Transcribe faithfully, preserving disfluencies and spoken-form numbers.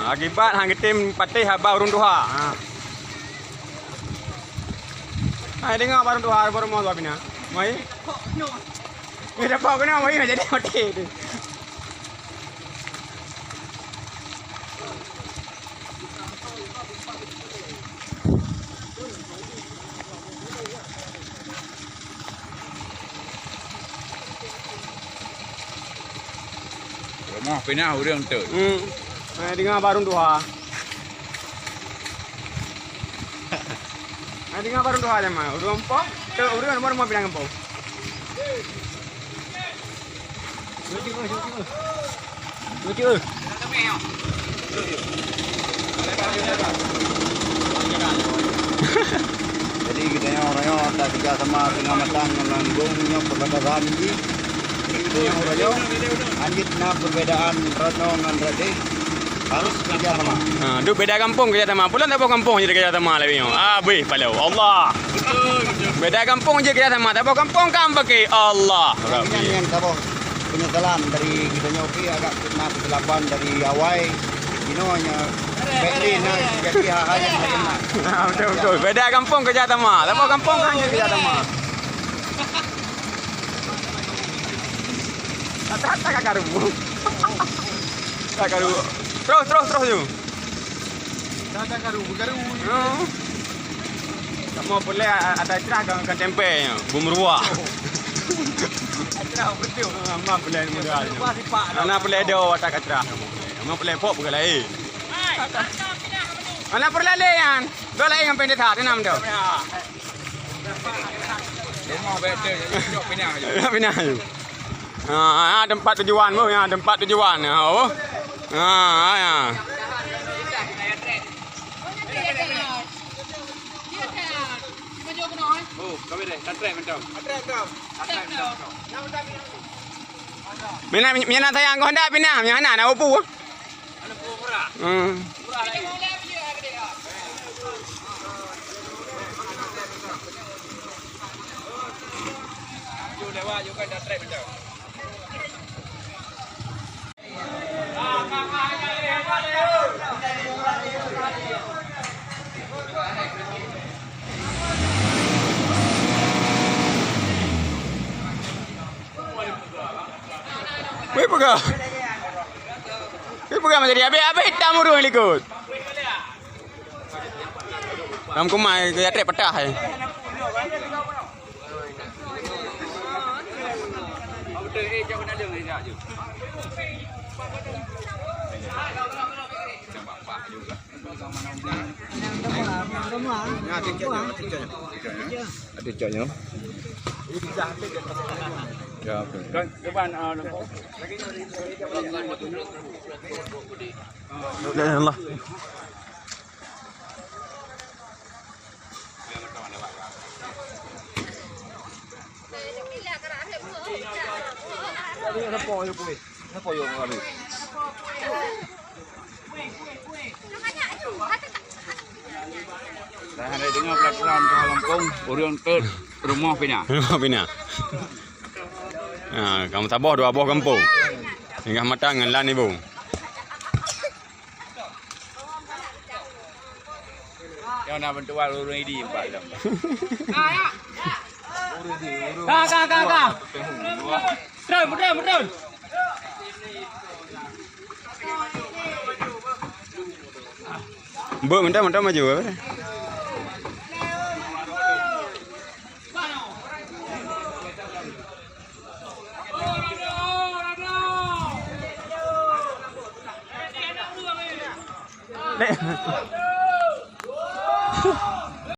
Akibat han geutem patéh haba ureueng tuha. Ha. Hai, deungoe bak ureueng tuha, baru rumoh tuha Pina. Mai. Ni dapat kena mai jadi mati tu. Rumoh Pina ureueng tu. Hmm. Eh, deungoe bak ureueng tuha. Eh, deungoe bak ureueng tuha jameun. Ureueng gampông, tu ureueng rumoh-rumoh Pina gampông. Jadi geutanyoe uroe nyoe takeureuja sama teungoh matang ngon Langgong nyoe perbatasan jih. Jadi geutanyoe uroe nyoe, hanjeuet na perbedaan droeneuh ngon droeneuh, harus keureuja sama. Ha, duek beda gampông keureuja sama. Peulon saboh gampông jeuet keureuja sama lagèe nyoe. Abéh palau. Allah. Beda gampông jeuet keureuja sama. Saboh gampông kan bagi Allah. Rabbi. Nyan nyang saboh penyesalan dari geutanyoe pih agak na keusilapan dari awai. Inoe nyoe bèk lé na jadi hal-hal nyang laén lah. Ha, betul, betul. Beda gampông keureuja sama. Saboh gampông kan jeuet keureuja sama. Rata-rata ka karu. Ka karu. Terus, terus, terus, Yu. Ka, ka karu, karu. Hmm. Kamoe peureulèe a-, ata trah ka, ka tempé nyoe, beumeureuwah. Trah beutôi. Ah, ma peureulèe muda nyoe. Ana peureulèe do ata ka trah kamoe peureulèe. Ana peureulèe pok bukan laén. Ana peureulèe lé nyan. Do laén ngon pendeta, tenang do. Rumoh bèk teu, cok pinah aju. Pinah aju. Ha, ha, tempat tujuan boh, ya, tempat tujuan. Ha, boh. Ha, ha, ya. Oh, kami deh, tak trek macam. Mina, mina sayang kau hendak pinah, mina nak, nak upu. Hmm. Weh, peugah. Weh, peugah, masa dia habis, habis hitam ureueng likot. Lam kumai, keu trek patah, eh. Ada coknya. Ya, oke. Kan, depan, ah, nampak. Ya Allah. Dah ada dengar pelajaran di kampung, ureueng tu rumoh pinah. Rumoh pinah. Ha, kamoe saboh dua boh gampông. Singgah mata ngon lan ibu. Nyoe na bantuan ureueng Idi empat lom. Ka, ka, ka, ka. Betul, betul, betul. Mbok, mantap, mantap maju. Dek.